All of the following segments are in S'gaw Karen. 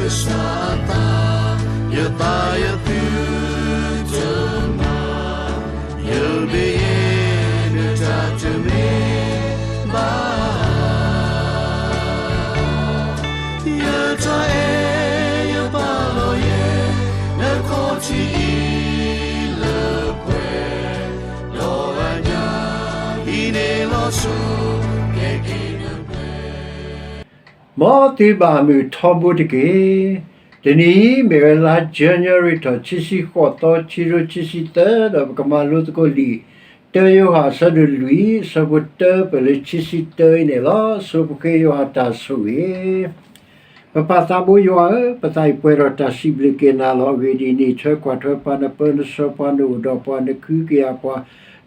ကစၢ်အသး, ယသးယသုတမၤ, ယမ့ၢ်ယဲ နတၢ်တမ့ၢ်ဘၣ်. ယတၢ်အဲၣ်ယပာ်လီၤယဲ နခီၣ်ထံးအံၤလၢပှဲၤ, ဒီးအညၣ်အံၤန့ၣ်လီၤဆိ ကဲက့ၤနပှဲၤ မ်သုဘၣ်မုာ်ထီဘိတက့ၢ်. တနံၤအံၤ မ့ၢ်ဝဲလါ January ထီၣ် ခံဆံဃိးသီ ခံကထိခံဆံသၢ ဒီးပကမၤလိသကိးလံာ် တၢယိၤဟၣ် အဆၢဒိၣ်လွံၢ် အဆၢဖိတၢ ပၢၢ်လၢခံဆံတၢအံၤန့ၣ်လီၤ. ဆိပဃ့ယွၤအတၢ်ဆိၣ်ဂ့ၤ ပပၢ်သးဘိယွၤဧၢ, ပသးအံၤပှဲၤဒီးတၢ်စံးဘျုးက့ၤနၤလီၤ. အဂ့ၢ်ဒ်အံၤ, နအံးထွဲကွၢ်ထွဲပှၤ, နပၢနဆှၢပှၤ, နအိၣ်ဒီးပှၤ, နခုကယာ်ပှၤ,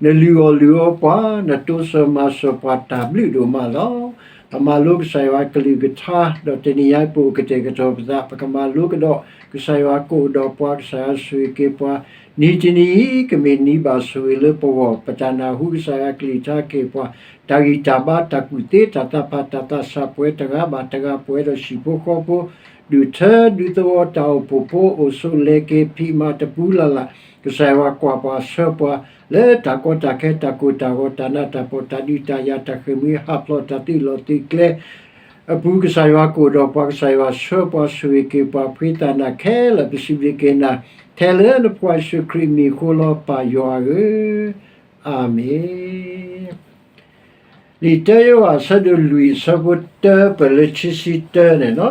နလုၢ်အီၣ်လုၢ်အီပှၤ, နတိစၢၤမၤစၢၤပှၤ တၢ်ဘျုးဒိၣ်မးလီၤ. ပမၤလိကစၢ်ယွၤအကလုၢ်ကထါ, ဒီးတနံၤအံၤပအိၣ်ကတဲာ်ကတီၤပသး, ပကမၤလိကဒီး ကစၢ်ယွၤကအိၣ်ဒီးပှၤ, ကစၢ်ယွၤဆိၣ်ဂ့ၤက့ၤပှၤ, နံၤတနံၤအံၤ ကမ့ၢ်နံၤဘၣ်ဆိၣ်ဂ့ၤလၢပဂီၢ်, ပတၢ်နၢ်ဟူကစၢ်ယွၤကလုၢ်ကထါက့ၤပှၤ, တၢ်ဂံၢ်တၢ်ဘါ တၢ်ကူၣ်သ့ တၢ်သးဖး တၢ်သးစၢ် ပှဲၤတဂၤဘၣ်တဂၤ ပှဲၤဒီးဟံၣ်ဖိဃီဖိ, ဒူၣ်ထၢဒူသဝီ တၢ်အိၣ်ဖှိၣ်ဖိ အိၣ်ဆိးလဲၤက့ၤ ဖံးမၤတပူၤလၢ်လၢ်, ကစၢ်ယွၤကွၢ်ပှၤဆှၢပှၤ လၢတၢ်ကီတၢ်ခဲ တၢ်ကိၢ်တၢ်ဂီၤ တၢ်နးတၢ်ဖှီၣ် တၢ်ဒုးတၢ်ယၤ တၢ်ဃ့ၢ်မှံဟးဖျိး တၢ်သုးလီၢ်သုးကျဲ အပူၤ ကစၢ်ယွၤကအိၣ်ဒီးပှၤ, ကစၢ်ယွၤဆှၢပှၤဆိၣ်ဂ့ၤက့ၤပှၤ ဖှံသးနၤခဲလၢာ် ပစံးဘျုးက့ၤနၤ ထဲလၢနဖိခွါယ့ၣ်ၡူးခရံာ်အမံၤအဃိလီၤ ပၢ်ယွၤဧၢ, အၤမ့ၣ်. လံာ်တၢယိၤဟၣ် အဆၢဒိၣ်လွံၢ် အဆၢဖိတၢ ပၢၢ်လၢခံဆံတၢန့ၣ်လီၤ.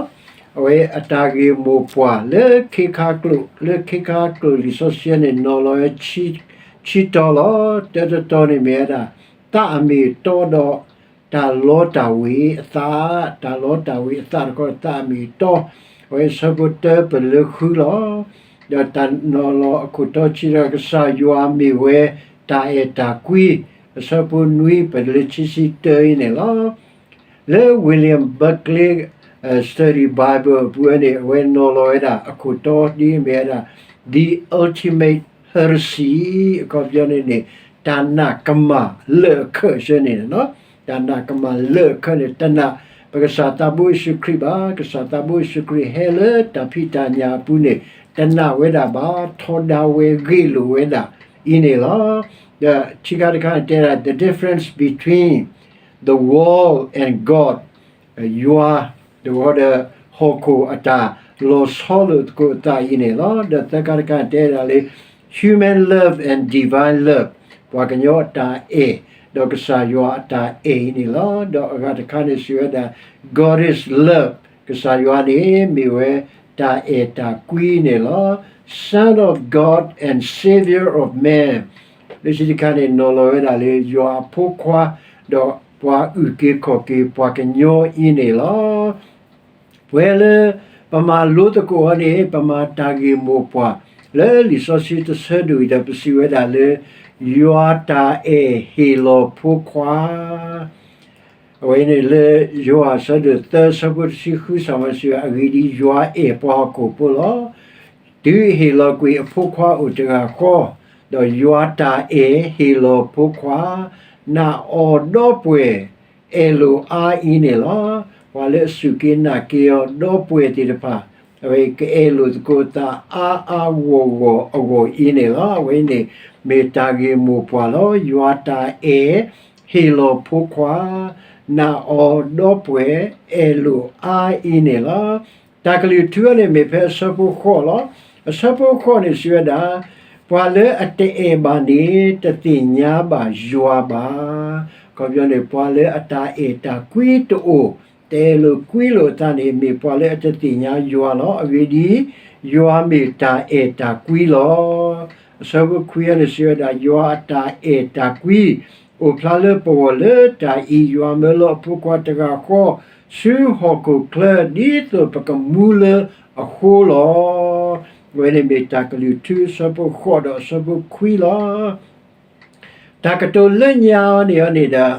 အဝဲအတၢ်ဂ့ၢ်မိၢ်ပှၢ်လၢခ့ခါကျိာ်, လၢခ့ခါကျိာ်လံာ်စီဆှံန့ၣ် နီၤလီၤဝဲ ဆံတီၤလီၤ. တၢတတီၤန့ၣ်မ့ၢ်ဝဲဒၣ် သးအမ့ၢ်အတီဒီး တၢ်လီတၢ်ဝ့ၤအသး, တၢ်လီတၢ်ဝ့ၤအသးတခီ သးအမ့ၢ်အတီ, အဝဲအဆၢဖိတၢ ပၢၢ်လၢဃုလီၤ. ဒီးတၢ်နီၤလီၤအခိၣ်တီဆံဒီး ကစၢ်ယွၤမ့ၢ်ဝဲတၢ်အဲၣ်တၢ်ကွံ, အဆၢဖိနွံ ပၢၢ်လၢခံဆံတၢအံၤန့ၣ်လီၤ. လၢ William Barclay Study Bible အပူၤန့ၣ် အဝဲနီၤလီၤဝဲဒၣ် အခိၣ်တီဒ်အမ့ၢ်ဝဲဒၣ် The Ultimate Heresy အခီပညီန့ၣ်န့ၣ် တၢ်နာ်ကမၣ်လၢာ်အခၢၣ်စ့ၢ်န့ၣ်လီၤ. တၢ်နာ်ကမၣ်လၢာ်အခၢၣ်န့ၣ် တနာ်ပကစၢ်သးဘိယ့ၣ်ၡူးခရံာ်ဘၣ်. ကစၢ်သးဘိယ့ၣ်ၡူးခရံာ်ဟဲလၢတၢ်ဖံးတၢ်ညၣ်အပူၤန့ၣ် တနာ်ဝဲဒၣ်ဘၣ်, ထီဒါဝဲဂ့ၢ်လိာ်ဝဲဒၣ်အံၤန့ၣ်လီၤ. ဒီးခံခါတခါန့ၣ်တဲဒၣ် the difference between the world and God, ယွၤ ဒီးဟီၣ်ခိၣ်အတၢ်လီၤဆီလိာ်သကိးအသးအံၤန့ၣ်လီၤ. ဒီးသၢခါတခါန့ၣ်တဲဒၣ်လၢ human love and divine love, ပှၤကညီအတၢ်အဲၣ် ဒီးကစၢ်ယွၤအတၢ်အဲၣ်အံၤန့ၣ်လီၤ. ဒီးအဂၤတခါန့ၣ်စံးဝဲဒၣ် God is love, ကစၢ်ယွၤန့ၣ် မ့ၢ်ဝဲတၢ်အဲၣ်တၢ်ကွံန့ၣ်လီၤ. Son of God and Savior of man, လၢခံတခါန့ၣ် နီၤလီၤဝဲဒၣ်လၢယွၤအဖိခွါ ဒီးပှၤအုၣ်က့ၤခီၣ်က့ၤပှၤကညီအံၤန့ၣ်လီၤ. ပဝဲလၢပမၤလိသကိးအီၤန့ၣ် ပမၤတၢ်ဂ့ၢ်မိၢ်ပှၢ် လၢလံာ်စီဆှံတဆၢဒိၣ်အံၤဒီး ပစံးဝဲဒၣ်လၢ ယွၤတၢ်အဲၣ်ဟ့ၣ်လီၤဖိခွါ အဝဲန့ၣ်လၢယိၤဟၣ်အဆၢဒိၣ်သၢ အဆၢဖိတဆံဃု စၢ်မၤစၢၤ အဂ့ၢ်ဒ်အံၤ, ယွၤအဲၣ်ပှၤဟီၣ်ခိၣ်ဖိလီၤ. တုၤဟ့ၣ်လီၤကွံာ်အဖိခွါအိၣ်တဂၤဃီ, ဒီးယွၤတၢ်အဲၣ်ဟ့ၣ်လီၤဖိခွါ, နာ်အီၤဒီပုၢ်ဝဲၢ် အဲၣ်လိာ်အါအံၤန့ၣ်လီၤ. ပှၤလၢအစူၢ်က့ၤနာ်က့ၤအီၤဒီပုၢ်ဝဲၢ်သ့ၣ်တဖၣ် အဝဲကအဲၣ်လိာ်သကိးသးအါအါဂီၢ်ဂီၢ်အဂီၢ်အံၤန့ၣ်လီၤ. အဝဲန့ၣ်မ့ၢ်တၢ်ဂ့ၢ်မိၢ်ပှၢ်လီၤ. ယွၤတၢ်အဲၣ်ဟ့ၣ်လီၤဖိခွါ, နာ်အီၤဒီပုၢ်ဝဲၢ် အဲၣ်လိာ်အါအံၤန့ၣ်လီၤ. တၢ်ကလုၢ်ထူအံၤန့ၣ်မ့ၢ်ဖဲအဆၢဖိဃိးလီၤ. အဆၢဖိဃိးန့ၣ်စံးဝဲဒၣ်, ပှၤလၢအတအဲၣ်ဘၣ်န့ၣ် တသ့ၣ်ညါဘၣ်ယွၤဘၣ်. အခီပညီန့ၣ် ပှၤလၢအတၢ်အဲၣ်တၢ်ကွံတအိၣ်, တအဲၣ်လိာ်ကွံလိာ်အသးန့ၣ် မ့ၢ်ပှၤလၢအတသ့ၣ်ညါယွၤလီၤ. အဂ့ၢ်ဒ်အံၤ, ယွၤမ့ၢ်တၢ်အဲၣ်တၢ်ကွံလီၤ. အဆၢဖိခွံအံၤန့ၣ်စံးဝဲဒၣ်, ယွၤအတၢ်အဲၣ်တၢ်ကွံ အိၣ်ဖျါလၢပဂီၢ်လၢတၢ်အံၤ, ယွၤမၢလီၤအဖိခွါတဂၤဃီ ဆူဟီၣ်ခိၣ်ချၢ ဒ်သိးပကမူလၢအဃိလီၤ. အဝဲန့ၣ်မ့ၢ်တၢ်ကလုၢ်ထူအဆၢဖိဃိးဒီးအဆၢဖိခွံလီၤ. တၢ်ကတိၤလၢညါအံၤန့ၣ်အီၤန့ၣ်ဒီး,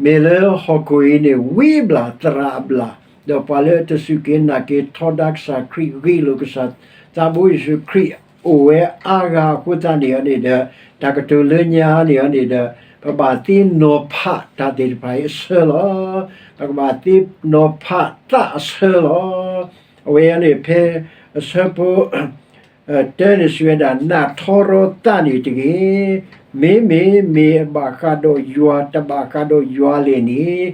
မ့ၢ်လၢဟီၣ်ခိၣ်အံၤန့ၣ် ဝံအဘျၣ်သရၣ်အဘျၣ်, ဒီးပှၤလၢအတစူၢ်က့ၤနာ်က့ၤထီဒါကစၢ်ခရံာ် ဂ့ၢ်လိာ်ကစၢ်သးဘိယ့ၣ်ၡူးခရံာ် အိၣ်ဝဲအါဂၤအဃိသတးန့ၣ်အီၤန့ၣ်ဒီး, တၢ်ကတိၤလၢညါအံၤန့ၣ်အီၤန့ၣ်ဒီး, ပဘၣ်သ့နီၤဖးတၢ်သ့ၣ်တဖၣ်အံၤအဆၢလီၤ. ပကဘၣ်သ့နီၤဖးသးအဆၢလီၤ. အဝဲန့ၣ်ဖဲ အဆၢဖိ တၢန့ၣ်စံးဝဲဒၣ် နးထီရီသးန့ၣ်တဂ့ၤ, မ့မ့ၢ်မ့ၢ်အဘၣ်ဃးဒီးယွၤ တဘၣ်ဃးဒီးယွၤလဲၣ်န့ၣ်,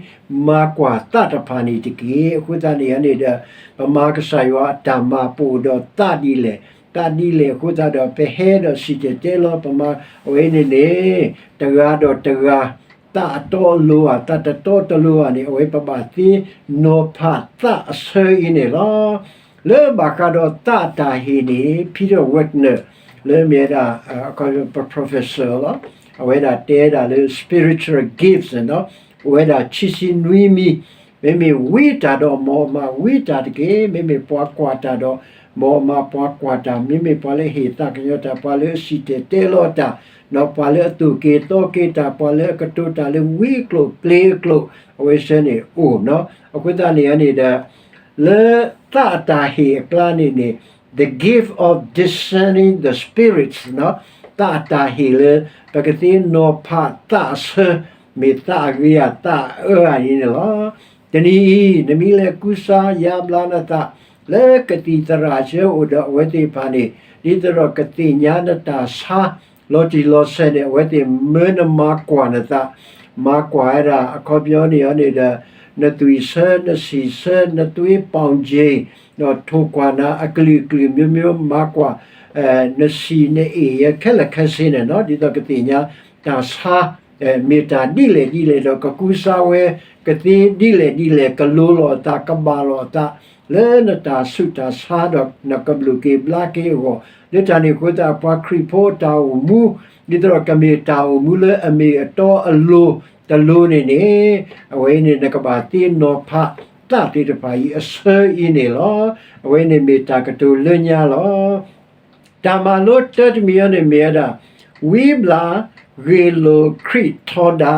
မၤကွၢ်သးတဖၣ်န့ၣ်တက့ၢ်. အဃိသတးန့ၣ်န့ၣ်ဒီး ပမၤကစၢ်ယွၤအတၢ်မၤပအိၣ်ဒီးသးဒ်လဲၣ်, သးဒ်လဲၣ်အဃိသတးဒီး ပဟဲဒီးစံၣ်တဲၤတဲလီၤ ပမၤအဝဲန့ၣ်န့ၣ် တဂၤဒီးတဂၤ သးအတီအလိၤဧါ သးတတီတလိၤဧါန့ၣ် အဝဲပဘၣ်သ့နီၤဖးသးအဆၢအံၤန့ၣ်လီၤ. လၢဘၣ်ဃးဒီးသးအတၢ်ဟ့ၣ်န့ၣ် Peter Wagner လၢမ့ၢ်ဝဲဒၣ် ပ professor လီၤ. အဝဲဒၣ်တဲဒၣ်လၢ spiritual gifts န့ၣ်လီၤ. အိၣ်ဝဲဒၣ်ခံဆံနွံမံၤ, မ့မ့ၢ်ဝံတၢ်ဒီး မ်အမၤဝံတၢ်တက့ၢ်. မ့မ့ၢ်ပှၤကွၢ်တၢ်ဒီး မ်အမၤပှၤကွၢ်တၢ်, မ့မ့ၢ်ပှၤလၢအဟ့ၣ်သးကညီၤတၢ်, ပှၤလၢအစံၣ်တဲၤတဲလီၤတၢ်, ဒီးပှၤလၢအသူၣ်က့ၤသီက့ၤတၢ်, ပှၤလၢအကတိၤတၢ်လၢဝံကျိာ်ပျ့ၤကျိာ်, အဝဲဆၢန့ၣ်အိၣ်နီၤ. အဃိသတးန့ၣ်န့ၣ်ဒီး လၢသးအတၢ်ဟ့ၣ်အကျါန့ၣ်န့ၣ် the gift of discerning the spirits သးအတၢ်ဟ့ၣ်လၢ ပကသ့နီၤဖးသးအဆၢ, မ့ၢ်သးအဂ့ၤဧါ သးအအၢဧါအံၤန့ၣ်လီၤ. တနံၤအံၤ နမ့ၢ်လဲၤကူစါယါဘျါနသး လၢကသံၣ်သရၣ်ဆၢအိၣ်ဒီးအဝဲသ့ၣ်တဖၣ်န့ၣ် ဒ်သိးဒီးကသ့ၣ်ညါနတၢ်ဆါ လီၤတံၢ်လီၤဆဲးန့ၣ် အဝဲသ့ၣ်မၢနမၤကွၢ်နသး, မၤကွၢ်ဝဲဒၣ် အခီပညီန့ၣ်န့ၣ်ဒီး နသွံၣ်ဆၢ နဆံၣ်ဆၢ နသွေးပေါင်ချိန် ဒီးထိၣ်ကွၢ်နၤအကလုာ်ကလုာ်မျိုးမျိုး မၤကွၢ် နဆံၣ်နအ့ၣ်ယဲခဲလၢာ်ခဲဆ့န့ၣ်နီၤ ဒ်သိးကသ့ၣ်ညါတၢ်ဆါ မ့ၢ်တၢ်ဒ်လဲၣ်ဒ်လဲၣ်ဒီး ကကူစါဝဲ ကသ့ဒ်လဲၣ်ဒ်လဲၣ် ကလိၤလီၤအသး ကဘၣ်လီၤအသး လၢနတၢ်ဆူးတၢ်ဆါဒီးနကဘျုးက့ၤဘျါက့ၤအဂီၢ်, လၢတၢ်န့ၣ်အဃိသတး ပှၤခရံာ်ဖိအတၢ်အိၣ်မူ ဒ်သိးဒီးကမ့ၢ်တၢ်အိၣ်မူလၢအမ့ၢ်အတီအလိၤတလိၤန့ၣ်န့ၣ်, အဝဲအံၤန့ၣ် နကဘၣ်သ့နီၤဖးသးသ့ၣ်တဖၣ်အံၤအဆၢအံၤန့ၣ်လီၤ. အဝဲန့ၣ်မ့ၢ်တၢ်ကတိၤလၢညါလီၤ. တၢ်မၤလိတၢ်တမံၤအံၤန့ၣ်မ့ၢ်ဝဲဒၣ် ဝံဘျၣ်ဂ့ၢ်လိာ်ခရံာ်ထီဒါ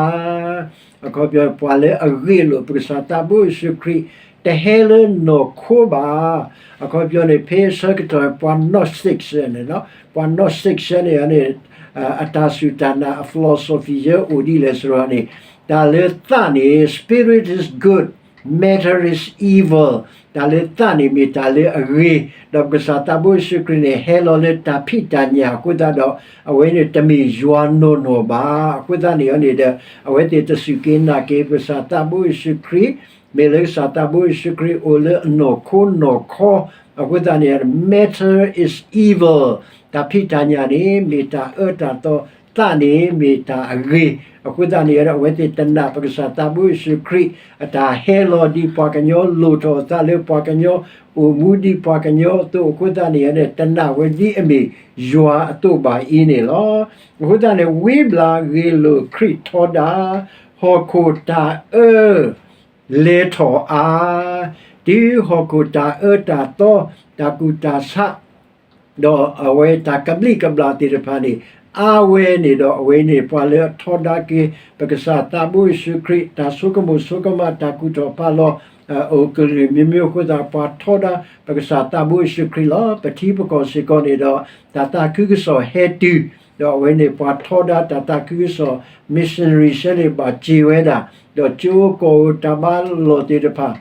အခီပညီ ပှၤလၢအဂ့ၢ်လိာ်ပကစၢ်သးဘိယ့ၣ်ၡူးခရံာ် တဟဲလၢနီၢ်ခိဘၣ်. အခီပညီန့ၣ် ဖဲဆၢကတီၢ်ပှၤ Gnostic န့ၣ်, ပှၤ Gnostic ဆၢန့ၣ်န့ၣ် အတၢ်စူၢ်တၢ်နာ်အ philosophy ယဲအိၣ်ဒ်လဲၣ်စရီန့ၣ် တၢ်လၢသးန့ၣ် spirit is good, matter is evil, တၢ်လၢသးန့ၣ်မ့ၢ်တၢ်လၢအဂ့ၤ, ဒီးပကစၢ်သးဘိယ့ၣ်ၡူးခရံာ်န့ၣ် ဟဲလီၤလၢတၢ်ဖံးတၢ်ညၣ်အဃိသတးဒီး အဝဲန့ၣ်တမ့ၢ်ယွၤနီၢ်နီၢ်ဘၣ်. အဃိသတးန့ၣ်န့ၣ်ဒီး အဝဲသ့ၣ်တစူၢ်က့ၤနာ်က့ၤပကစၢ်သးဘိယ့ၣ်ၡူးခရံာ်, မ့ၢ်လၢကစၢ်သးဘိယ့ၣ်ၡူးခရံာ်အိၣ်လၢအနီၢ်ခိနီၢ်ခီ, အဃိသတးန့ၣ် matter is evil, တၢ်ဖံးတၢ်ညၣ်န့ၣ် မ့ၢ်တၢ်အၢတၢ်သီ, သးန့ၣ်မ့ၢ်တၢ်အဂ့ၤ, အဃိသတးန့ၣ်ဒီး အဝဲသ့ၣ်တနာ်ပကစၢ်သးဘိယ့ၣ်ၡူးခရံာ် အတၢ်ဟဲလီၤဒ်ပှၤကညီ လိၣ်ထီၣ်အသးလၢပှၤကညီ, အိၣ်မူဒ်ပှၤကညီအသိးအဃိသတးန့ၣ်ဒီး တနာ်ဝဲဒ်အမ့ၢ်ယွၤအသိးဘၣ်အံၤန့ၣ်လီၤ. အဃိသတးန့ၣ် ဝံဘျၣ်ဂ့ၢ်လိာ်ခရံာ်ထီဒါ ဟီၣ်ခိၣ်တၢ်အၢ လဲၤထီၣ်အါ, တုၤဟီၣ်ခိၣ်တၢ်အၢတၢ်သီ, တၢ်ကူၣ်တၢ်ဆး, ဒီးအဝဲတၢ်ကဘျံးကဘျၣ်သ့ၣ်တဖၣ်န့ၣ် အါဝဲန့ၣ်ဒီး အဝဲန့ၣ် ပှၤလၢအထီဒါက့ၤ ပကစၢ်သးဘိယ့ၣ်ၡူးခရံာ် တၢ်ဆိကမိၣ်ဆိကမး တၢ်ကူၣ်ထီၣ်ဖးလီၤ အိၣ်ကလုာ်မ့ၢ်မ့ၢ်အဃိသတး ပှၤထီဒါ ပကစၢ်သးဘိယ့ၣ်ၡူးခရံာ်လီၤ. ပထံပကီၢ်စ့ၢ်ကီးန့ၣ်ဒီး တၢ်သးခုကစီၣ်ဟဲတုၤ, ဒီးအဝဲန့ၣ် ပှၤထီဒါတၢ်သးခုကစီၣ် missionary ဆၢန့ၣ်ဘၣ်စ့ၢ်ဝဲဒၣ်, ဒီးကၠိကီၢ်ဧိၤတၢ်ဘါလီၢ်သ့ၣ်တဖၣ်,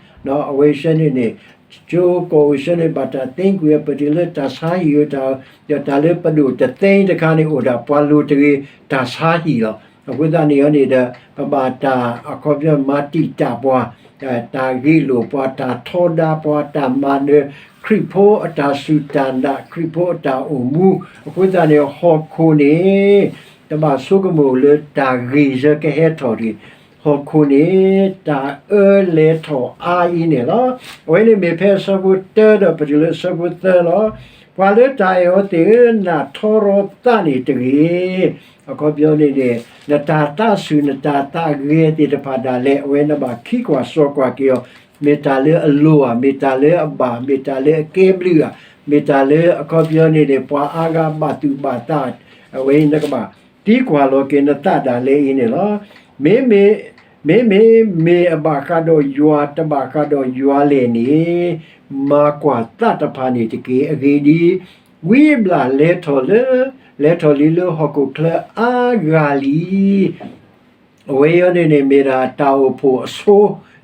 အဝဲဆၢန့ၣ်န့ၣ် ကၠိကီၢ်ဧိၤဆၢန့ၣ်ဘၣ်တၢ်သ့ကွံာ် ပတုၤလၢတၢ်ဆါဟံၣ်ဧိၤတၢ်, ဒီးတၢ်လၢပဒိၣ်တသ့တခါန့ၣ်အိၣ်ဒၣ် ပှၤလိၤတဂ့ၤ တၢ်ဆါဟံၣ်လီၤ. အဃိသတးန့ၣ်န့ၣ်ဒီး ပဘၣ်တၢ်အခီပညီမၤတံာ်တာ်ပှၤ, တၢ်ဂ့ၢ်လိာ်ပှၤ တၢ်ထီဒါပှၤ တၢ်မၤနၢၤ ခရံာ်ဖိအတၢ်စူၢ်တၢ်နာ် ခရံာ်ဖိအတၢ်အိၣ်မူ, အဃိသတးန့ၣ် ဟီၣ်ခိၣ်န့ၣ် တဘၣ်ဆိကမိၣ်လၢတၢ်ဂ့ၢ်ယဲကဟဲထီၣ်တဂ့ၤ, ဟီၣ်ခိၣ်န့ၣ် တၢ်အၢလဲၤထီၣ်အါအံၤန့ၣ်လီၤ. အဝဲန့ၣ်မ့ၢ်ဖဲအဆၢဖိတၢဒီးပတုၤလၢအဆၢဖိသၢလီၤ. ပှၤလၢတၢ်အဲၣ်အီၤသ့ၣ်ဧၢ, နးထီရီသးန့ၣ်တဂ့ၤ. အခီပညီန့ၣ်န့ၣ် နတၢ်သးဆူၣ် နတၢ်သးဂဲၤသ့ၣ်တဖၣ်ဒၣ်လဲာ် အဝဲနဘၣ်ခံကွၢ်စိကွၢ်က့ၤအီၤ, မ့ၢ်တၢ်လၢအလိၤဧါ, မ့ၢ်တၢ်လၢအဘၣ်, မ့ၢ်တၢ်လၢအကဲဘျုးဧါ, မ့ၢ်တၢ်လၢအခီပညီန့ၣ်န့ၣ် ပှၤအါဂၤဘၣ်သူၣ်ဘၣ်သး, အဝဲနကဘၣ်သံကွၢ်လီၤက့ၤနသးဒၣ်လဲာ်အံၤန့ၣ်လီၤ. မ့မ့ၢ် မ့မ့ၢ်မ့ၢ်အဘၣ်ဃးဒီးယွၤ တဘၣ်ဃးဒီးယွၤလဲၣ်န့ၣ်, မၤကွၢ်သးတဖၣ်န့ၣ်တက့ၢ်. အဂ့ၢ်ဒ်အံၤ, ဝံဘျၣ်လဲၤထီၣ်လၢ လဲၤထီၣ်လံလၢဟီၣ်ခိၣ်ချၢအါဂၤလံ. အဝဲအံၤန့ၣ်န့ၣ် မ့ၢ်ဒၣ်တၢ်အိၣ်ဖှိၣ်အဆိ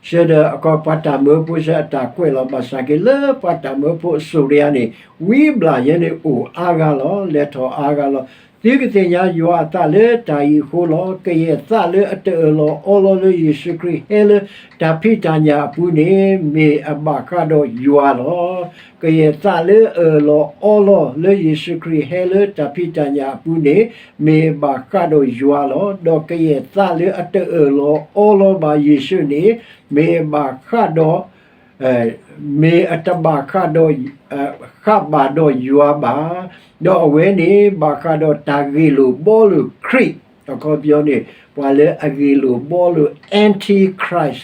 ဆၢဒီးအခီပှၤတၢ်မၢဖိဆၢအတၢ်ကွဲးလီၤ ဘၣ်ဆၣ်က့ၤလၢပှၤတၢ်မၢဖိအစိၤတယါန့ၣ် ဝံဘျၣ်ယဲန့ၣ်အိၣ်အါဂၤလီၤ, လဲၤထီၣ်အါဂၤလီၤ. သုကသ့ၣ်ညါယွၤအသးလၢတၢ်အံၤအဃိလီၤ. ကယဲၢ်သးလၢအတအၢၣ်လီၤအီလီၤလၢယ့ၣ်ၡူးခရံာ်ဟဲလၢတၢ်ဖံးတၢ်ညၣ်အပူၤန့ၣ် မ့ၢ်အဘၣ်ဃးဒီးယွၤလီၤ. ကယဲၢ်သးလၢအအၢၣ်လီၤအီလီၤလၢယ့ၣ်ၡူးခရံာ်ဟဲလၢတၢ်ဖံးတၢ်ညၣ်အပူၤန့ၣ် မ့ၢ်ဘၣ်ဃးဒီးယွၤလီၤ. ဒီးကယဲၢ်သးလၢအတအၢၣ်လီၤအီလီၤဘၣ်ယ့ၣ်ၡူးန့ၣ် မ့ၢ်ဘၣ်ဃးဒီး မ့ၢ်အတဘၣ်ဃးဒီး ဃးဘၣ်ဒီးယွၤဘၣ်. ဒီးအဝဲန့ၣ်ဘၣ်ဃးဒီးတၢ်ဂ့ၢ်လိာ်ဘှီလိာ်ခရံာ်, အခီပညီန့ၣ် ပှၤလၢအဂ့ၢ်လိာ်ဘှီလိာ် Antichrist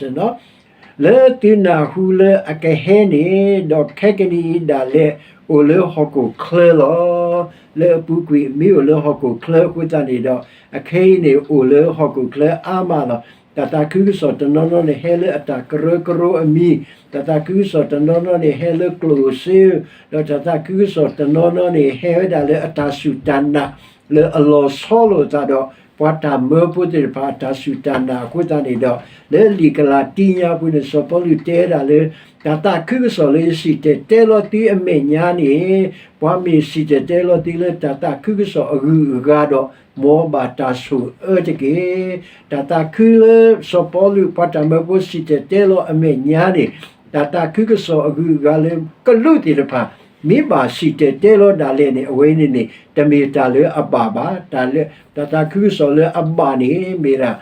လၢသုနၢ်ဟူလၢအကဟဲန့ၣ်, ဒီးခဲကနံၣ်အံၤဒၣ်လဲာ်အိၣ်လၢဟီၣ်ခိၣ်ချၢလီၤ. လၢအပူၤကွံာ်မ့ၢ်အိၣ်လၢဟီၣ်ခိၣ်ချၢအဃိသတးန့ၣ်ဒီး အခဲအံၤန့ၣ်အိၣ်လၢဟီၣ်ခိၣ်ချၢအါမးလီၤ. တၢ်သးခုကစီၣ်တနီၤနီၤန့ၣ်ဟဲလၢအတၢ်ကရၢကရိအမံၤ, တၢ်သးခုကစီၣ်တနီၤနီၤန့ၣ်ဟဲလၢကျိၣ်ဧိၤစ့ဧိၤ, ဒီးတၢ်သးခုကစီၣ်တနီၤနီၤန့ၣ် ဟဲဝဲဒၣ်လၢအတၢ်စူၢ်တၢ်နာ် လၢအလီၤဆီလိာ်အသးဒီး ပှၤတၢ်မၢဖိသ့ၣ်တဖၣ်အတၢ်စူၢ်တၢ်နာ်အဃိသတးန့ၣ်ဒီး လၢလံာ်ကလၤတံညါပူၤန့ၣ် စီၤပီလူးတဲဒၣ်လၢ တၢ်သးခုကစီၣ်လၢယစံၣ်တဲၤတဲလီၤသုအမဲာ်ညါန့ၣ် ပှၤမ့ၢ်စံၣ်တဲၤတဲလီၤသုလၢတၢ်သးခုကစီၣ်အဂုၤအဂၤဒီး မ်ဘၣ်တၢ်ဆိၣ်အၢတက့ၢ်. တၢ်သးခုလၢစီၤပီလူးပှၤတၢ်မၢဖိစံၣ်တဲၤတဲလီၤအမဲာ်ညါန့ၣ် တၢ်သးခုကစီၣ်အဂုၤအဂၤလၢကလူးသ့ၣ်တဖၣ် မ့ၢ်ဘၣ်စံၣ်တဲၤတဲလီၤဒၣ်လဲာ်န့ၣ် အဝဲန့ၣ်န့ၣ် တမ့ၢ်တၢ်လၢအဘၣ်ဘၣ်. တၢ်လၢ တၢ်သးခုကစီၣ်လၢအဘၣ်န့ၣ် မ့ၢ်ဒၣ်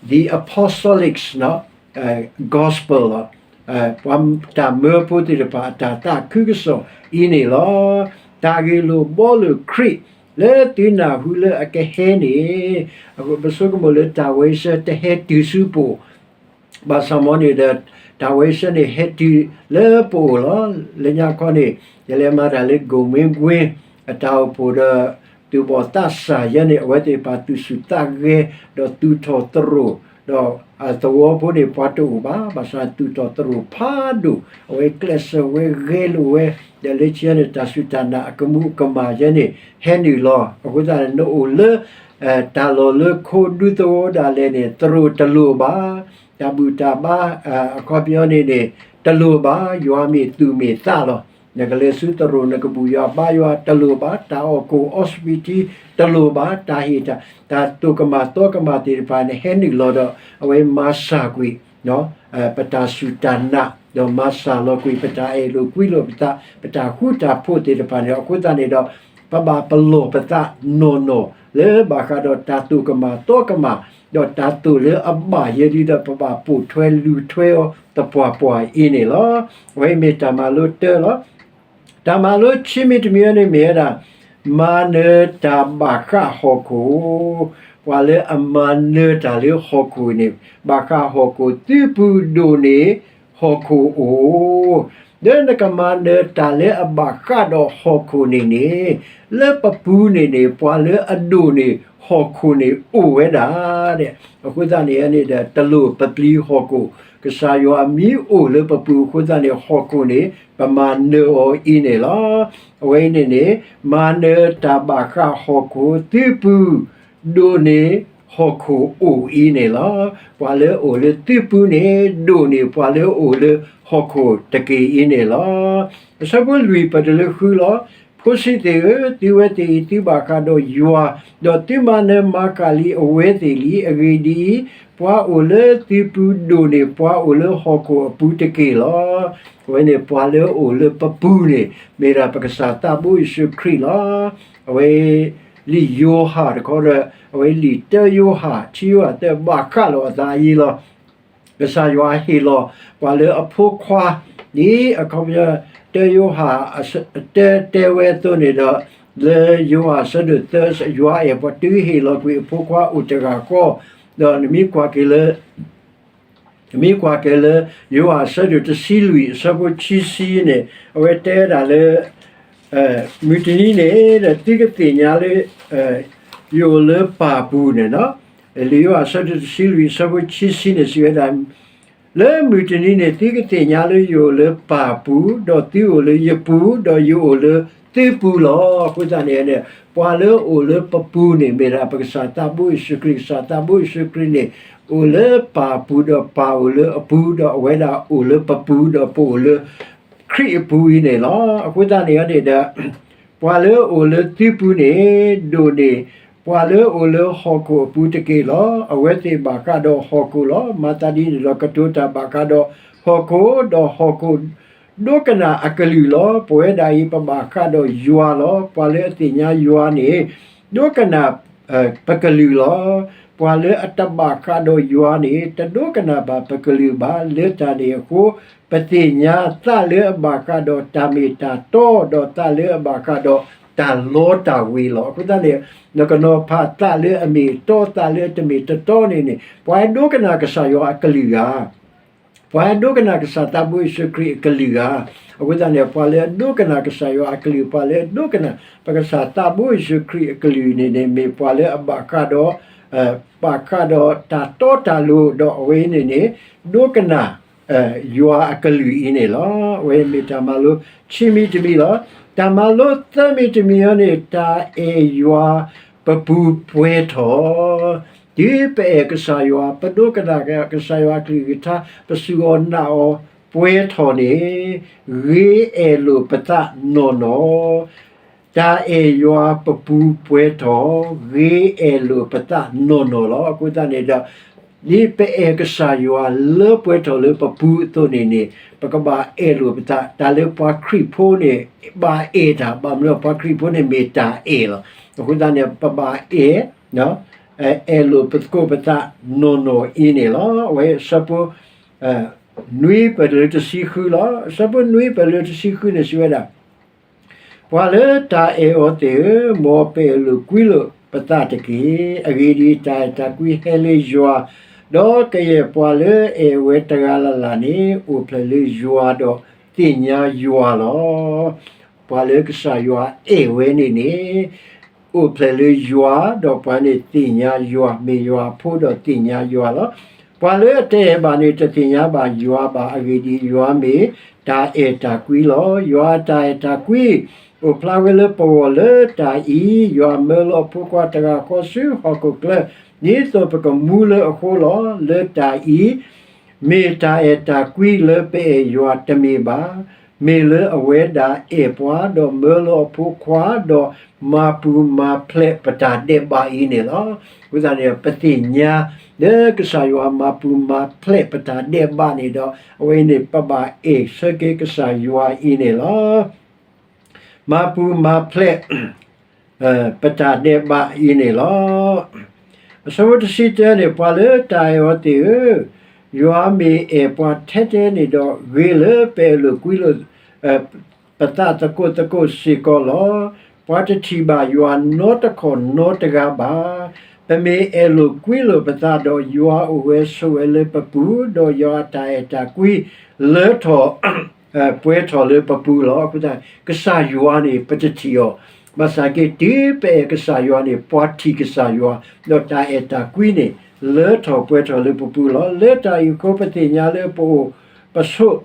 the apostolic gospel လီၤ. ပှၤတၢ်မၢဖိသ့ၣ်တဖၣ်အတၢ်သးခုကစီၣ်အံၤန့ၣ်လီၤ. တၢ်ဂ့ၢ်လိာ်ဘှီလိာ်ခရံာ် လၢသုနၢ်ဟူလၢအကဟဲန့ၣ် ပဆိကမိၣ်လၢတၢ်ဝဲဆၢတဟဲတုၤဆူပအိၣ် ဘၣ်ဆၣ်မ်န့ၣ်ဒီး တၢ်ဝဲဆၢန့ၣ်ဟဲတုၤလၢပအိၣ်လီၤ. လၢညါခီန့ၣ် ယလဲၤမၤတၢ်လၢ ကိၣ်မ့ကွ့ အတၢ်အိၣ်ဖှိၣ်ဒီး သူၣ်ဘီၣ်သးစၢ်ယဲန့ၣ် အဝဲသ့ၣ်တဖၣ်သူၣ်ဆူၣ်သးဂဲၤ ဒီးသူၣ်ထီၣ်သရိာ် ဒီးသဝီဖိန့ၣ် ပှၤတအိၣ်ဘၣ်, ဘၣ်ဆၣ်သူၣ်ထီၣ်သရိာ်ဖးဒိၣ်, အဝဲကျဲးစၢးဝဲဂဲၤလိာ်ဝဲ, ဒီးလၢခံန့ၣ် တၢ်စူၢ်တၢ်နာ်အကမူးအကမၣ်ယဲန့ၣ် ဟဲနုာ်လီၤ. အဃိသတးန့ၣ် နအိၣ်လၢ တၢ်လီၢ်လၢခိဒူသဝီဒၣ်လဲာ်န့ၣ် သရိာ်တလိၣ်ဘၣ်, တၢ်ဘူၣ်တၢ်ဘါ အခီပညီန့ၣ်န့ၣ် တလိၣ်ဘၣ်, ယွၤမ့ၢ်သူၣ်မ့ၢ်သးလီၤ. နကလဲၤဆူသရိာ် နကဘူၣ်ယွၤဘါယွၤတလိၣ်ဘၣ်, တၢ်အီၣ်ကိၣ်အီစပံးထံတလိၣ်ဘၣ်, တၢ်ဟ့ၣ်တၢ် တၢ်တိၢ်ကမၣ်သီကမၣ်သ့ၣ်တဖၣ်န့ၣ် ဟဲနုာ်လီၤဒီး အဝဲမၤစၢ်ကွံာ် ပတၢ်စူၢ်တၢ်နာ်, ဒီးမၤစၢ်လီၤကွံာ် ပတၢ်အဲၣ်လိာ်ကွံလိာ်ပသး, ပတၢ်ဃူတၢ်ဖိးသ့ၣ်တဖၣ်န့ၣ် အဃိသတးန့ၣ်ဒီး ပဘၣ်ပလီၢ်ပသးနီၢ်နီၢ် လၢဘၣ်ဃးဒီးတၢ်တိၢ်ကမၣ်သီကမၣ်, ဒီးတၢ်သိၣ်လၢအဘၣ်ယဲဒ်ဒီး ပဘၣ်ပိာ်ထွဲလူၤထွဲအီၤသပှၢ်ပှၢ်အံၤန့ၣ်လီၤ. အဝဲအံၤမ့ၢ်တၢ်မၤလိတၢလီၤ. တၢ်မၤလိခံမံၤတမံၤန့ၣ်မ့ၢ်ဝဲဒၣ် မၤနၢၤတၢ်ဘၣ်ဃးဟီၣ်ခိၣ်, ပှၤလၢအမၤနၢၤတၢ်လၢဟီၣ်ခိၣ်န့ၣ် ဘၣ်ဃးဟီၣ်ခိၣ် သုပူၤဒိၣ်န့ၢ်ဟီၣ်ခိၣ်အိၣ်, လၢနကမၤနၢၤတၢ်လၢအဘၣ်ဃးဒီးဟီၣ်ခိၣ်န့ၣ်န့ၣ် လၢပပူၤန့ၣ်န့ၣ် ပှၤလၢအဒိၣ်န့ၢ်ဟီၣ်ခိၣ်န့ၣ်အိၣ်ဝဲဒၣ် အဃိသတးန့ၣ်န့ၣ်ဒီး တလိၣ်ပပျံၤဟီၣ်ခိၣ်, ကစၢ်ယွၤမ့ၢ်အိၣ်လၢပပူၤအဃိသတးန့ၣ် ဟီၣ်ခိၣ်န့ၣ် ပမၤနၢၤအီၤအံၤန့ၣ်လီၤ. အဝဲအံၤန့ၣ်န့ၣ် မၤနၢၤတၢ်ဘၣ်ဃးဟီၣ်ခိၣ် သုပူၤ ဒိၣ်န့ၢ်ဟီၣ်ခိၣ်အိၣ်အံၤန့ၣ်လီၤ. ပှၤလၢအအိၣ်လၢသုပူၤန့ၣ် ဒိၣ်န့ၢ်ပှၤလၢအအိၣ်လၢဟီၣ်ခိၣ်တက့ၢ်အံၤန့ၣ်လီၤ. အဆၢဖိလွံၢ်ပတုၤလၢဃုလီၤ. ဖိဆံးသ့ၣ်ဧၢ, သုဝဲသ့ၣ်အံၤ သုဘၣ်ဃးဒီးယွၤ, ဒီးသုမၤနၢၤမၤဃၣ်လံအဝဲသ့ၣ်လံ. အဂ့ၢ်ဒ်အံၤ, ပှၤအိၣ်လၢသုပူၤဒိၣ်န့ၢ်ပှၤအိၣ်လၢဟီၣ်ခိၣ်အပူၤတက့ၢ်လီၤ. အဝဲန့ၣ် ပှၤလၢအအိၣ်လၢပပူၤန့ၣ် မ့ၢ်ဒၣ်ပကစၢ်သးဘိယ့ၣ်ၡူးခရံာ်လီၤ. အဝဲ လံာ်ယိၤဟၣ်တခီဒီး အဝဲလံာ်တၢယိၤဟၣ် ခံယိၤဟၣ်သၢ ဘၣ်ဃးလီၤအသးအံၤလီၤ. ကစၢ်ယွၤဟ့ၣ်လီၤ ပှၤလၢအဖိခွါ ဒ်အခီပညီ တၢယိၤဟၣ် တၢ တဲဝဲအသိးန့ၣ်ဒီး လၢယိၤဟၣ်အဆၢဒိၣ်သၢ ယွၤအဲၣ်ပှၤတုၤဟ့ၣ်လီၤကွံာ်အဖိခွါအိၣ်တဂၤဃီ, ဒီးနမ့ၢ်ကွၢ်က့ၤလၢ မ့ၢ်ကွၢ်က့ၤလၢ ယိၤဟၣ်အဆၢဒိၣ်တဆံလွံၢ် အဆၢဖိခံဆံန့ၣ် အဝဲတဲဝဲဒၣ်လၢ မုၢ်တနံၤန့ၣ်ဒီး သုကသ့ၣ်ညါလၢ ယအိၣ်လၢပၢ်ပူၤန့ၣ်လီၤ. လံာ်ယိၤဟၣ်အဆၢဒိၣ်တဆံလွံၢ် အဆၢဖိခံဆံန့ၣ် စံးဝဲဒၣ် လၢမုၢ်တနံၤန့ၣ် သုကသ့ၣ်ညါလၢယအိၣ်လၢပၢ်ပူၤ, ဒီးသုအိၣ်လၢယပူၤ, ဒီးယအိၣ်လၢသုပူၤလီၤ. အဃိသတးန့ၣ်န့ၣ် ပှၤလၢအအိၣ်လၢပပူၤန့ၣ် မ့ၢ်ဒၣ်ပကစၢ်သးဘိယ့ၣ်ၡူးခရံာ်, ကစၢ်သးဘိယ့ၣ်ၡူးခရံာ်န့ၣ် အိၣ်လၢပၢ်အပူၤဒီးပၢ်အိၣ်လၢအပူၤ, ဒီးအဝဲဒၣ်အိၣ်လၢပပူၤ, ဒီးပအိၣ်လၢခရံာ်အပူၤအံၤန့ၣ်လီၤ. အဃိသတးန့ၣ်န့ၣ်ဒီး ပှၤလၢအိၣ်လၢသုပူၤန့ၣ် ဒိၣ်န့ၢ်ပှၤလၢအိၣ်လၢဟီၣ်ခိၣ်အပူၤတက့ၢ်လီၤ. အဝဲသ့ၣ်ဘၣ်ဃးဒီးဟီၣ်ခိၣ်လီၤ. မၤသးဒ်န့ၣ်ဒီးကတိၤတၢ်ဘၣ်ဃးဒီးဟီၣ်ခိၣ်, ဒီးဟီၣ်ခိၣ်ဒိကနၣ်အကလုၢ်လီၤ. ပဝဲဒၣ်အံၤပဘၣ်ဃးဒီးယွၤလီၤ. ပှၤလၢအသ့ၣ်ညါယွၤန့ၣ် ဒိကနၣ် ပကလုၢ်လီၤ. ပှၤလၢအတဘၣ်ဃးဒီးယွၤန့ၣ် တဒိကနၣ်ဘၣ်ပကလုၢ်ဘၣ်. လၢတၢ်န့ၣ်အဃိ ပသ့ၣ်ညါသးလၢအဘၣ်ဃးဒီးတၢ်မ့ၢ်တၢ်တီ, ဒီးသးလၢအဘၣ်ဃးဒီးတၢ်လီတၢ်ဝ့ၤလီၤ. အဃိသတးန့ၣ် နကနီၤဖးသးလၢအမ့ၢ်အတီ, သးလၢအတမ့ၢ်တတီန့ၣ်န့ၣ် ပှၤဒိကနၣ်ကစၢ်ယွၤအကလုၢ်ဧါ. ပှၤဒိကနၣ်ကစၢ်သးဘိယ့ၣ်ၡူးခရံာ်အကလုၢ်ဧါ. အဃိသတးန့ၣ် ပှၤလၢအဒိကနၣ်ကစၢ်ယွၤအကလုၢ်, ပှၤလၢအဒိကနၣ်ပကစၢ်သးဘိယ့ၣ်ၡူးခရံာ်အကလုၢ်န့ၣ်န့ၣ် မ့ၢ်ပှၤလၢအဘၣ်ဃးဒီး ဘၣ်ဃးဒီးတၢ်တီတၢ်လိၤ, ဒီးအဝဲအံၤန့ၣ်န့ၣ် ဒိကနၣ် ယွၤအကလုၢ်အံၤန့ၣ်လီၤ. အဝဲမ့ၢ်တၢ်မၤလိခံမံၤတမံၤလီၤ. တၢ်မၤလိသၢမံၤတမံၤအံၤန့ၣ် တၢ်အဲၣ်ယွၤပပူၤပှဲၤထီၣ်, တုၤပအဲၣ်ကစၢ်ယွၤ, ပဒိကနၣ်ကစၢ်ယွၤအကလုၢ်ကထါ, ပစူၢ်အီၤနာ်အီၤပှဲၤထီၣ်န့ၣ် ဂ့ၤအဲၣ်လိာ်ပသးနီၢ်နီၢ် တၢ်အဲၣ်ယွၤပပူၤပှဲၤထီၣ်, ဂ့ၤအဲၣ်လိာ်ပသးနီၢ်နီၢ်လီၤ. အဃိသတးန့ၣ်ဒီး ဒ်ပအဲၣ်ကစၢ်ယွၤလၢပှဲၤထီၣ်လၢပပူၤအသိးန့ၣ်န့ၣ် ပကဘၣ်အဲၣ်လိာ်ပသး, တၢ်လၢပှၤခရံာ်ဖိန့ၣ် ဘၣ်အဲၣ်တၢ်, ဘၣ်မနုၤပှၤခရံာ်ဖိန့ၣ်မ့ၢ်တၢ်အဲၣ်လီၤ. အဃိသတးန့ၣ် ပဘၣ်အဲၣ် အဲၣ်လိာ်ပသကိးပသးနီၢ်နီၢ်အံၤန့ၣ်လီၤ. အဝဲအဆၢဖိ နွံပၢၢ်လၢတဆံဃုလီၤ. အဆၢဖိနွံပၢၢ်လၢတဆံဃုန့ၣ်စံးဝဲဒၣ် ပှၤလၢတၢ်အဲၣ်အီၤသ့ၣ်ဧၢ, မ်ပအဲၣ်လိာ်ကွံလိာ်ပသးတက့ၢ်. အဂ့ၢ်ဒ်အံၤ, တၢ်အဲၣ်တၢ်ကွံဟဲလၢယွၤ, ဒီးကယဲၢ်ပှၤလၢအအဲၣ်ဝဲတဂၤလၢ်လၢ်န့ၣ် အိၣ်ဖျဲၣ်လၢယွၤဒီးသ့ၣ်ညါယွၤလီၤ. ပှၤလၢကစၢ်ယွၤအဲၣ်ဝဲန့ၣ်န့ၣ် အိၣ်ဖျဲၣ်လၢယွၤ, ဒီးပှၤန့ၣ်သ့ၣ်ညါယွၤ, မ့ၢ်ယွၤအဖိဒီးသ့ၣ်ညါယွၤလီၤ. ပှၤလၢအတအဲၣ်ဘၣ်န့ၣ် တသ့ၣ်ညါဘၣ်ယွၤဘၣ်. အဂ့ၢ်ဒ်အံၤ, ယွၤမ့ၢ်တၢ်အဲၣ်တၢ်ကွံလီၤ. ယွၤအတၢ်အဲၣ်တၢ်ကွံ အိၣ်ဖျါဝဲလၢပဂီၢ်လၢတၢ်အံၤ, ယွၤမၢလီၤအဖိခွါတဂၤဃီဆူဟီၣ်ခိၣ်ချၢ, ဒ်သိးပကမူလၢအဃိလီၤ. လၢတၢ်အံၤ မ့ၢ်တၢ်အဲၣ်တၢ်ကွံလၢပအဲၣ်ယွၤတမ့ၢ်ဘၣ်. မ့ၢ်လၢအဝဲဒၣ်အဲၣ်ပှၤ, ဒီးမၢလီၤအဖိခွါ, ဒီးမၤပူၤမၤဖျဲးပတၢ်ဒဲးဘးအံၤန့ၣ်လီၤ. အဃိသတးန့ၣ် ပသ့ၣ်ညါလၢကစၢ်ယွၤမၤပူၤမၤဖျဲးပတၢ်ဒဲးဘးန့ၣ်ဒီး အဝဲအံၤန့ၣ် ပဘၣ်အဲၣ်ဆၢက့ၤကစၢ်ယွၤအံၤန့ၣ်လီၤ. မၤပူၤမၤဖျဲး ပတၢ်ဒဲးဘးအံၤန့ၣ်လီၤ. အဆၢဖိတဆံတၢန့ၣ် ပှၤလၢတၢ်အဲၣ်အီၤသ့ၣ်ဧၢ, ယွၤမ့ၢ်အဲၣ်ပှၤထဲထဲန့ၣ်ဒီး ဂ့ၤလၢပအဲၣ်လိာ်ကွံလိာ် ပသးသကိးသကိးစ့ၢ်ကီးလီၤ. ပှၤတထံၣ်ဘၣ်ယွၤနီတခီၣ်နီတဂၤဘၣ်. ပမ့ၢ်အဲၣ်လိာ်ကွံလိာ်ပသးဒီး ယွၤအိၣ်ဝဲဆိးဝဲလၢပပူၤ, ဒီးယွၤအတၢ်အဲၣ်တၢ်ကွံလၢထီၣ် ပှဲၤထီၣ်လၢပပူၤလီၤ. အဃိသတး ကစၢ်ယွၤန့ၣ် ပတထံၣ်အီၤ, ဘၣ်ဆၣ်က့ တုၤပအဲၣ်ကစၢ်ယွၤန့ၣ် ပှၤထံၣ်ကစၢ်ယွၤ, ဒီးတၢ်အဲၣ်တၢ်ကွံန့ၣ် လၢထီၣ်ပှဲၤထီၣ်လၢပပူၤလီၤ. လၢတၢ်အံၤအဃိ ပသ့ၣ်ညါလၢပအိၣ်ပဆိး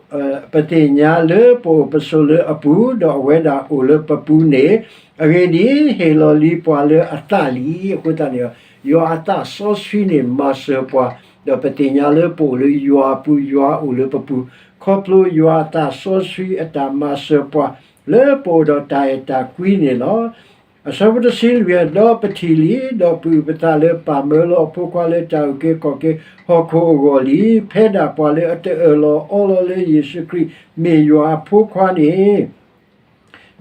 ပသ့ၣ်ညါလၢပအိၣ်ပဆိးလၢအပူၤ, ဒီးအဝဲဒၣ်အိၣ်လၢပပူၤန့ၣ်, အဂ့ၢ်ဒ်အံၤ, ဟ့ၣ်လီၤလံပှၤလၢအသးလံ. အဃိသတးန့ၣ် ယွၤအသးစီဆှံန့ၣ်မၤစၢၤပှၤ, ဒီးပသ့ၣ်ညါလၢပအိၣ်လၢယွၤအပူၤ, ယွၤအိၣ်လၢပပူၤ, ခီဖျိယွၤအသးစီဆှံအတၢ်မၤစၢၤပှၤ လၢပအိၣ်ဒီးတၢ်အဲၣ်တၢ်ကွံန့ၣ်လီၤ. အဆၢဖိတဆံလွံၢ်, ဒီးပထံၣ်လံ, ဒီးပုၢ်ပသးလၢပၢ်မၢလီၤအဖိခွါလၢတၢ်အုၣ်က့ၤခီၣ်က့ၤဟီၣ်ခိၣ်အဂီၢ်လံ. ဖဲဒၣ်ပှၤလၢအတအၢၣ်လီၤအီလီၤလၢယ့ၣ်ၡူးခရံာ်မ့ၢ်ယွၤအဖိခွါန့ၣ်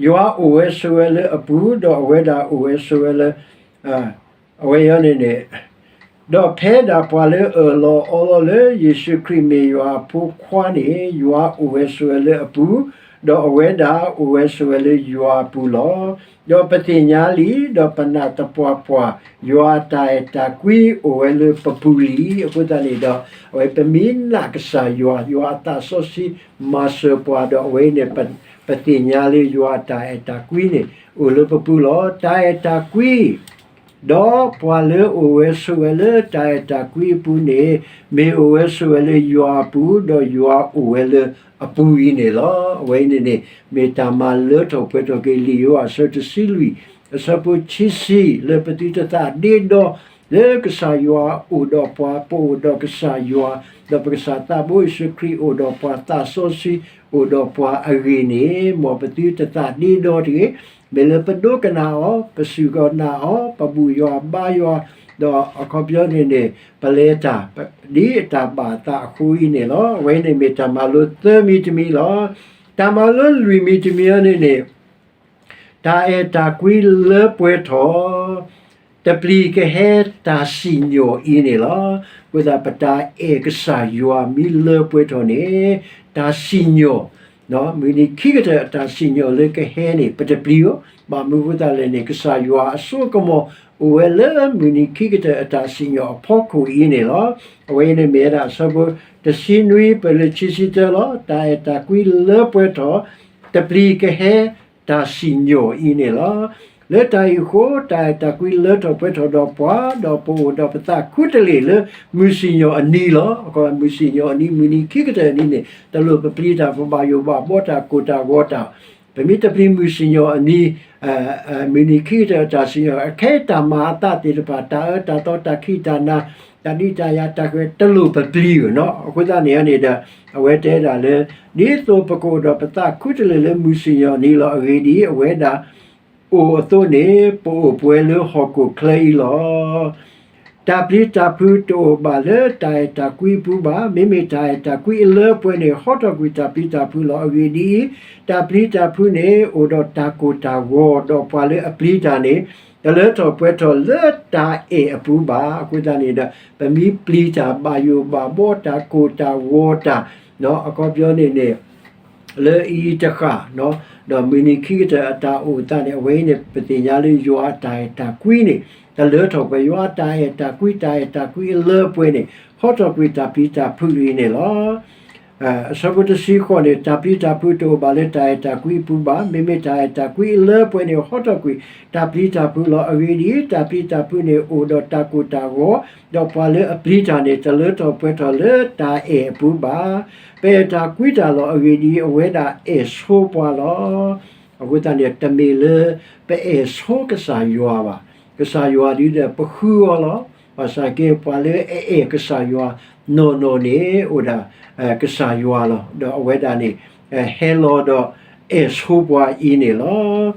ယွၤအိၣ်ဝဲဆိးဝဲလၢအပူၤ, ဒီးအဝဲဒၣ်အိၣ်ဝဲဆိးဝဲလၢ အဝဲအံၤန့ၣ်န့ၣ်, ဒီးဖဲဒၣ်ပှၤလၢအၢၣ်လီၤအီလီၤလၢယ့ၣ်ၡူးခရံာ်မ့ၢ်ယွၤအဖိခွါန့ၣ်, ယွၤအိၣ်ဝဲဆိးဝဲလၢအပူၤ, ဒီးအဝဲဒၣ်အိၣ်ဝဲဆိးဝဲလၢယွၤအပူၤလီၤ. ဒီးပသ့ၣ်ညါလံ, ဒီးပနာ်သပှၢ်ပှၢ်, ယွၤအတၢ်အဲၣ်တၢ်ကွံအိၣ်ဝဲလၢပပူၤလံ. အဃိသတးန့ၣ်ဒီး အဝဲပမ့ၢ်နာ်ကစၢ်ယွၤ, ယွၤအသးစီဆှံမၤစၢၤပှၤဒီး အဝဲအံၤန့ၣ် ပသ့ၣ်ညါလၢယွၤအတၢ်အဲၣ်တၢ်ကွံန့ၣ် အိၣ်လၢပပူၤလီၤ. တၢ်အဲၣ်တၢ်ကွံ ဒီးပှၤလၢအအိၣ်ဝဲဆိးဝဲလၢတၢ်အဲၣ်တၢ်ကွံအပူၤန့ၣ်, မ့ၢ်အိၣ်ဝဲဆိးဝဲလၢယွၤအပူၤ, ဒီးယွၤအိၣ်ဝဲလၢအပူၤအံၤန့ၣ်လီၤ. အဝဲအံၤန့ၣ်န့ၣ် မ့ၢ်တၢ်မၤလၢထီၣ်ပှဲၤထီၣ်က့ၤ လံာ်ယိၤဟၣ်အဆၢတဆံလွံၢ် အဆၢဖိခံဆံ လၢပသုတသးဒ့ဒီ လၢကစၢ်ယွၤအိၣ်ဒီးပှၤ, ပအိၣ်ဒီးကစၢ်ယွၤ, ဒီးပကစၢ်သးဘိယ့ၣ်ၡူးခရံာ်အိၣ်ဒီးပှၤ, သးစီဆှံအိၣ်ဒီးပှၤအဂ့ၢ်န့ၣ်, မ်ပသုတသးဒ့ဒီတဂ့ၤ. မ့ၢ်လၢပဒိကနၣ်အီၤ, ပစူၢ်ကနၣ်အီၤ, ပဘူၣ်ယွၤဘါယွၤ, ဒီးအခီပညီန့ၣ်န့ၣ် ပလဲၤတၢ် ဒ်အတၢ်ဘၣ်အသးအဃိအံၤန့ၣ်လီၤ. အဝဲန့ၣ်မ့ၢ်တၢ်မၤလိသၢမံၤတမံၤလီၤ. တၢ်မၤလိလွံၢ်မံၤတမံၤအံၤန့ၣ်န့ၣ် တၢ်အဲၣ်တၢ်ကွံလၢပှဲၤထီၣ် တပျံၤကဟဲတၢ်စံၣ်ညီၣ်အံၤန့ၣ်လီၤ. အဃိသတး ပတၢ်အဲၣ်ကစၢ်ယွၤမ့ၢ်လၢပှဲၤထီၣ်န့ၣ် တၢ်စံၣ်ညီၣ် မုၢ်နံၤခံကတၢၢ်အတၢ်စံၣ်ညီၣ်လၢကဟဲန့ၣ် ပတပျံၤဧိၤ, ဘၣ်မနုၤအဃိသတးလဲၣ်န့ၣ် ကစၢ်ယွၤအစိအကမီၤအိၣ်ဝဲလၢမုၢ်နံၤခံကတၢၢ်အတၢ်စံၣ်ညီၣ်အဖီခိၣ်အံၤန့ၣ်လီၤ. အဝဲအံၤန့ၣ်မ့ၢ်ဝဲဒၣ် အဆၢဖိတဆံနွံပၢၢ်လၢခံဆံတၢလီၤ. တၢ်အဲၣ်တၢ်ကွံလၢပှဲၤထီၣ် တပျံၤကဟဲတၢ်စံၣ်ညီၣ်အံၤန့ၣ်လီၤ. လၢတၢ်အံၤအဃိ တၢ်အဲၣ်တၢ်ကွံလၢထီၣ်ပှဲၤထီၣ်ဒီးပှၤ, ဒီးပအိၣ်ဒီးပသးခူတလ့ၢ်လၢမုၢ်စံၣ်ညီၣ်အနံၤလီၤ. မုၢ်စံၣ်ညီၣ်အနံၤ, မုၢ်နံၤခံကတၢၢ်အနံၤန့ၣ် တလိၣ်ပပျံၤတၢ်, ပဘၣ်ယိၣ်ဘၣ်ဘီတၢ်, ကိၢ်တၢ်ဂီၤတၢ်, ပမ့ၢ်တပျံၤမုၢ်စံၣ်ညီၣ်အနံၤ, မုၢ်နံၤခံကတၢၢ်အတၢ်စံၣ်ညီၣ်, အခဲအံၤတၢ်မၤအသးသ့ၣ်တဖၣ်, တၢ်အၢတၢ်သီ, တၢ်ခံးတၢ်နၤ, တၢ်ဒုးတၢ်ယၤ, တၢ်ဃဲၤ, တလိၣ်ပပျံၤဧိၤနီၤ. အဃိသတးန့ၣ်န့ၣ်ဒီး အဝဲတဲဒၣ်လၢ ဒ်သိးပကအိၣ်ဒီးပသးခူတလ့ၢ်လၢမုၢ်စံၣ်ညီၣ်အနံၤလီၤ. အဂ့ၢ်ဒ်အံၤ, အဝဲဒၣ်အိၣ်အသိးန့ၣ် ပအိၣ်ပှဲၤလၢဟီၣ်ခိၣ်ချၢအံၤလီၤ. တၢ်ပျံၤတၢ်ဖုးတအိၣ်ဘၣ်လၢတၢ်အဲၣ်တၢ်ကွံအပူၤဘၣ်. မ့မ့ၢ်တၢ်အဲၣ်တၢ်ကွံအလၢပှဲၤန့ၣ် ဟီထီၣ်ကွံာ်တၢ်ပျံၤတၢ်ဖုးလီၤ. အဂ့ၢ်ဒ်အံၤ, တၢ်ပျံၤတၢ်ဖုးန့ၣ် အိၣ်ဒီးတၢ်ကိၢ်တၢ်ဂီၤ, ဒီးပှၤလၢအပျံၤတၢ်န့ၣ် တလၢထီၣ်ပှဲၤထီၣ်လၢတၢ်အဲၣ်အပူၤဘၣ်. အဃိသတးန့ၣ်ဒီး ပမ့ၢ်ပျံၤတၢ်ဘၣ်ယိၣ်ဘၣ်ဘီတၢ်, ကိၢ်တၢ်ဂီၤတၢ်, အခီပညီန့ၣ်န့ၣ် လၢအံၤတဃၣ်, ဒီးမုၢ်နံၤခံကတၢၢ်အတၢ်အိၣ်အသးန့ၣ် အဝဲအံၤန့ၣ် ပသ့ၣ်ညါလၢယွၤအတၢ်အဲၣ်တၢ်ကွံန့ၣ် တလၢထီၣ်ပှဲၤ, ယွၤအတၢ်အဲၣ်တၢ်ကွံ, တၢ်အဲၣ်တၢ်ကွံအလၢပှဲၤန့ၣ် ဟီထီၣ်ကွံာ်တၢ်ပျံၤတၢ်ဖုးအံၤန့ၣ်လီၤ. အဆၢဖိတဆံဃိးန့ၣ်, တၢ်ပျံၤတၢ်ဖုးတအိၣ်ဘၣ်လၢတၢ်အဲၣ်တၢ်ကွံအပူၤဘၣ်. မ့မ့ၢ်တၢ်အဲၣ်တၢ်ကွံအလၢပှဲၤန့ၣ် ဟီထီၣ်ကွံာ်တၢ်ပျံၤတၢ်ဖုးလီၤ. အဂ့ၢ်ဒ်အံၤ, တၢ်ပျံၤတၢ်ဖုးန့ၣ် အိၣ်ဒီးတၢ်ကိၢ်တၢ်ဂီၤ, ဒီးပှၤလၢအပျံၤတၢ်န့ၣ် တလၢထီၣ်ပှဲၤထီၣ်လၢတၢ်အဲၣ်အပူၤဘၣ်. ပအဲၣ်တၢ်ကွံတၢ်လီၤ. အဂ့ၢ်ဒ်အံၤ, အဝဲဒၣ်အဲၣ်ဆိပှၤလီၤ. အဃိသတးန့ၣ် တမ့ၢ်လၢပအဲၣ်ဆိကစၢ်ယွၤဘၣ်. ကစၢ်ယွၤဒ်ဒီး ပဃုအီၤလီၤ. ဘၣ်ဆၣ်က့ ပှၤလၢအအဲၣ်ကစၢ်ယွၤနီၢ်နီၢ်န့ၣ် အိၣ်ဒၣ်ကစၢ်ယွၤလီၤ. ဒီးအဝဲဒၣ်န့ၣ် ဟဲလီၤဒီးအဲၣ်ဆိပှၤအံၤန့ၣ်လီၤ.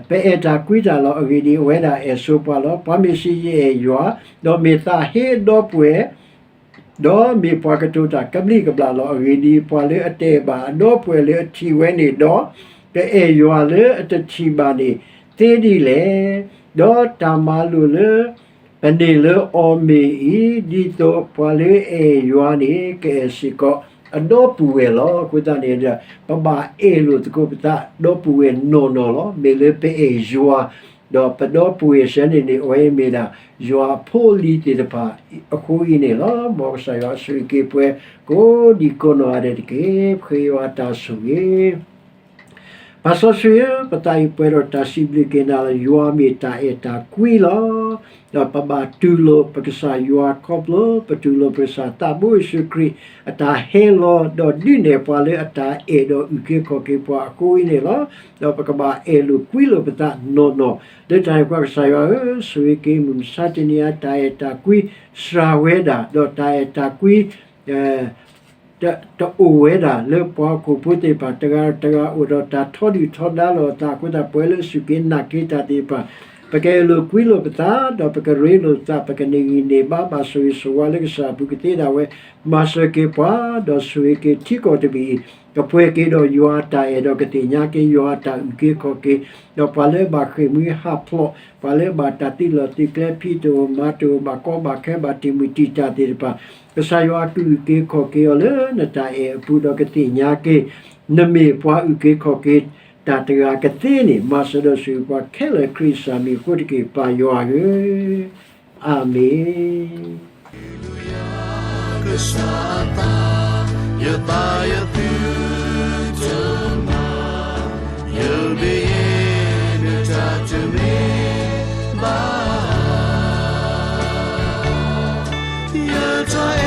ပအဲၣ်တၢ်ကွံတၢ်လီၤ. အဂ့ၢ်ဒ်အံၤ, အဝဲဒၣ်အဲၣ်ဆိပှၤလီၤ. ပှၤမ့ၢ်စံးယအဲၣ်ယွၤ, ဒီးမ့ၢ်သးဟ့အဒီပုၢ်ဝဲၢ် ဒီးမ့ၢ်ပှၤကတိၤတၢ်ကဘျံးကဘျၣ်လီၤ. အဂ့ၢ်ဒ်အံၤ, ပှၤလၢအတအဲၣ်ဘၣ်အဒီပုၢ်ဝဲၢ်လၢအထံၣ်ဝဲန့ၣ်ဒီး, ကအဲၣ်ယွၤလၢအတထံၣ်ဘၣ်န့ၣ်သ့ဒ်လဲၣ်. ဒီးတၢ်မၤလိာ်လၢပန့ၢ်လၢအီၤမ့ၢ်အံၤ, ဒ်သိးပှၤလၢအအဲၣ်ယွၤန့ၣ် ကအဲၣ်စ့ၢ်ကီးအဒီပုၢ်ဝဲၢ်လီၤ. အဃိသတးန့ၣ်ဒီး ပဘၣ်အဲၣ်လိာ်သကိးပသးဒီပုၢ်ဝဲၢ်နီၢ်နီၢ်လီၤ. မ့ၢ်လၢပအဲၣ်ယွၤ ဒီးပဒီပုၢ်ဝဲၢ်စဲန့ၣ်န့ၣ် အဝဲမ့ၢ်ဒၣ်ယွၤအဖိအလံၤသ့ၣ်တဖၣ်အဃိအံၤန့ၣ်လီၤ. မ်ကစၢ်ယွၤဆိၣ်ဂ့ၤက့ၤပှၤ ကိးဒံးကိးနီၢ်ဂၤဒဲးတက့ၢ်. ပဃ့ယွၤတၢ်ဆိၣ်ဂ့ၤ ပၢ်စီဆှံဧၢ, ပသးအံၤပှဲၤဒီးတၢ်စံးဘျုးက့ၤနၤလီၤ. ယွၤမ့ၢ်တၢ်အဲၣ်တၢ်ကွံလီၤ. ဒီးပဘၣ်တူၢ်လိာ်ပကစၢ်ယွၤခီဖျိ ပတူၢ်လိာ်ပကစၢ်သးဘိယ့ၣ်ၡူးခရံာ် အတၢ်ဟဲလီၤဒီးဒုးနဲၣ်ပှၤလၢအတၢ်အဲၣ်ဒီးအုၣ်က့ၤခီၣ်က့ၤပှၤအဃိအံၤန့ၣ်လီၤ. ဒီးပကဘၣ်အဲၣ်လိာ်ကွံလိာ်ပသးနီၢ်နီၢ် လၢတၢ်န့ၣ်အဃိ ကစၢ်ယွၤဧၢ, ဆိၣ်ဂ့ၤက့ၤမုၢ်မဆါတနံၤအံၤ တၢ်အဲၣ်တၢ်ကွံစှၤဝဲဒၣ်, ဒီးတၢ်အဲၣ်တၢ်ကွံ တအိၣ်ဝဲဒၣ်လၢပှၤဟီၣ်ခိၣ်ဖိသ့ၣ်တဖၣ်, တဂၤတဂၤအိၣ်ဒီးတၢ်ထီဒုၣ်ထီဒါလိာ်အသးအဃိသတး ပဝဲလၢအစူၢ်က့ၤနာ်က့ၤတၢ်သ့ၣ်တဖၣ် ပကအဲၣ်လိာ်ကွံလိာ်ပသး ဒီးပကရ့လိာ်ပသး, ပကန့ၢ်ဂံၢ်န့ၢ်ဘါ ဘၣ်ဆိၣ်ဂ့ၤဆိၣ်ဝါလၢကစၢ်အပူၤကသ့ဒၣ်ဝဲ, မၤစၢၤက့ၤပှၤ, ဒီးဆိၣ်ဂ့ၤက့ၤထံကီၢ်တဘ့ၣ်အံၤ ကပှဲၤက့ၤဒီးယွၤအတၢ်အဲၣ်ဒီးကသ့ၣ်ညါက့ၤယွၤအတၢ်အုၣ်က့ၤခီၣ်က့ၤ, ဒီးပှၤလၢအဘၣ်ဃ့ၢ်မှံဟးဖျိး, ပှၤလၢအဘၣ်တၢ်သုးလီၢ်သုးကျဲ ဖံးတအိၣ်မၤတအိၣ် ဘၣ်ကီဘၣ်ခဲ ဘၣ်တံာ်မုၢ်တံာ်တာ်သ့ၣ်တဖၣ်, ကစၢ်ယွၤကအုၣ်က့ၤခီၣ်က့ၤအီၤလၢနတၢ်အဲၣ်အပူၤဒီးကသ့ၣ်ညါက့ၤ နမ့ၢ်ပှၤအုၣ်က့ၤခီၣ်က့ၤတၢ်တဂၤကသ့န့ၣ်, မၤစၢၤဒီးဆိၣ်ဂ့ၤပှၤခဲလၢာ်ခရံာ်စၢ်မံၤအဃိတက့ၢ် ပၢ်ယွၤဧၢ, အၤမ့ၣ်. ကစၢ်အသး ယသးယသုတမၤ, ယဘၣ်ယဲၢ်နတၢ်တမ့ၢ်ဘၣ်, ယတၢ်